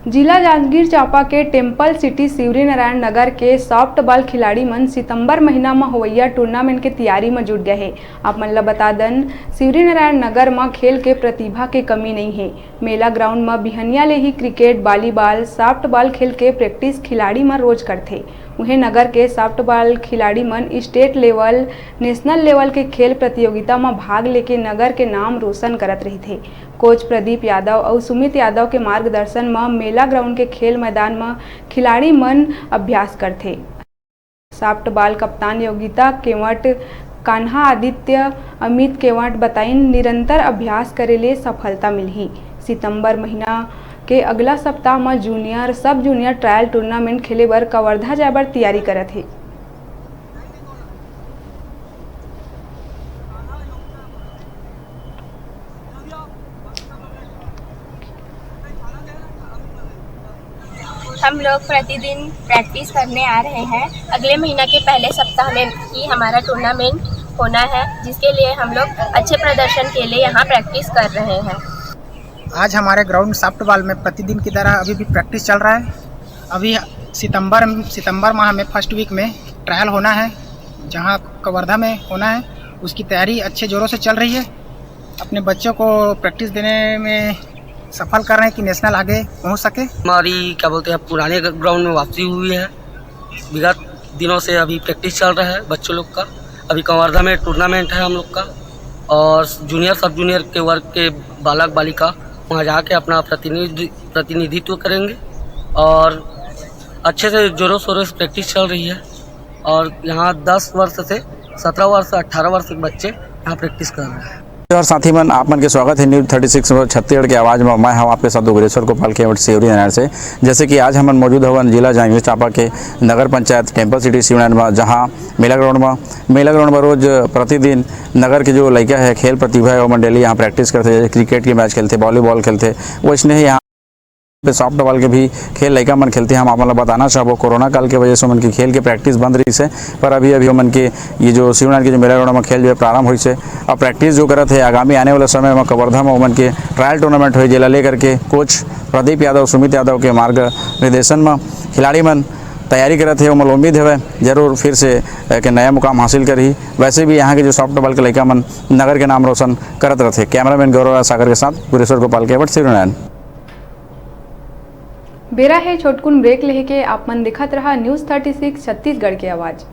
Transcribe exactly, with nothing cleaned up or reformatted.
जिला जांजगीर चांपा के temple city Shivrinarayan नगर के सॉफ्टबॉल खिलाड़ी मन सितंबर महीना म होवइया टूर्नामेंट के तैयारी म जुट गए हे। आप मन ल बता दन, शिवरीनारायण नगर म खेल के प्रतिभा के कमी नइ हे। मेला ग्राउंड म बिहनिया ले ही क्रिकेट, वॉलीबॉल, सॉफ्टबॉल खेल के प्रैक्टिस खिलाड़ी मन रोज करथे। उहें, नगर के सॉफ्टबॉल खिलाड़ी मन स्टेट लेवल, नेशनल लेवल के खेल प्रतियोगिता म भाग लेके नगर के नाम रोशन करत रहिथे। कोच प्रदीप यादव अउ सुमित यादव के मार्गदर्शन म मेला ग्राउंड के खेल मैदान म खिलाड़ी मन अभ्यास करथे। सॉफ्टबॉल कप्तान योगिता केवट, कान्हा आदित्य, अमित केवट बताइन, निरंतर अभ्यास करे ले सफलता मिलही। सितंबर महीना के अगला सप्ताह म जूनियर, सब जूनियर ट्रायल टूर्नामेंट खेले बर कवर्धा जाए बर तैयारी करत हे। हम लोग प्रतिदिन प्रैक्टिस करने आ रहे हैं। अगले महीना के पहले सप्ताह में ही हमारा टूर्नामेंट होना है, जिसके लिए हम लोग अच्छे प्रदर्शन के लिए यहाँ प्रैक्टिस कर रहे हैं। आज हमारे ग्राउंड सॉफ्टबॉल में प्रतिदिन की तरह अभी भी प्रैक्टिस चल रहा है। अभी सितंबर सितंबर माह में फर्स्ट वीक में ट्रायल होना है, जहाँ कवर्धा में होना है। उसकी तैयारी अच्छे ज़ोरों से चल रही है। अपने बच्चों को प्रैक्टिस देने में सफल कर रहे हैं कि नेशनल आगे पहुँच सके। हमारी, क्या बोलते हैं, पुराने ग्राउंड में वापसी हुई है। विगत दिनों से अभी प्रैक्टिस चल रहा है बच्चों लोग का। अभी कवर्धा में टूर्नामेंट है हम लोग का, और जूनियर, सब जूनियर के वर्ग के बालक बालिका वहाँ जाके अपना प्रतिनिधि प्रतिनिधित्व करेंगे। और अच्छे से जोरों शोरों से प्रैक्टिस चल रही है। और यहाँ दस वर्ष से सत्रह वर्ष, अठारह वर्ष के बच्चे यहाँ प्रैक्टिस कर रहे हैं। और साथी मन, आप मन के स्वागत है न्यूज़ थर्टी सिक्स छत्तीसगढ़ के आवाज़ में। मैं हूं आपके साथ उग्रेश्वर गोपाल केवट शिवरीनारायण से। जैसे कि आज हमन मौजूद हवन जिला जांजगीर चांपा के नगर पंचायत टेम्पल सिटी शिवरीनारायण में, जहां मेला ग्राउंड में, मेला ग्राउंड में रोज प्रतिदिन नगर के जो लइका है, खेल प्रतिभा है, ओमन डेली यहाँ प्रैक्टिस करथे, जैसे क्रिकेट के मैच खेलथे, वॉलीबॉल खेलथे, वैसने ही यहाँ पे सॉफ्टबॉल के भी खेल लइका मन खेलथे। हम आप मन ल बताना चाहबो, कोरोना काल के वजह से ओमन के खेल के प्रैक्टिस बंद रहिस हे, पर अभी अभी ओमन के ये जो शिवरीनारायण के जो मेला ग्राउंड में खेल जो है प्रारंभ होइस हे। अब प्रैक्टिस जो करत हे, आगामी आने वाला समय में कवर्धा में ओमन के ट्रायल टूर्नामेंट होही, जेला लेकर के कोच प्रदीप यादव, सुमित यादव के मार्गनिर्देशन में खिलाड़ी मन तैयारी करत हे। ओमन ल उम्मीद हवय जरूर फिर से एक नया मुकाम हासिल करही। वैसे भी यहाँ के जो सॉफ्टबॉल के लइका मन नगर के नाम रोशन करत रथे। कैमरामैन गौरव राज सागर के साथ गुरेश्वर गोपाल केवट, शिवरीनारायण। बेरा हे छोटकुन ब्रेक लेहे के, आप मन देखत रहा न्यूज़ थर्टी सिक्स छत्तीसगढ़ के आवाज़।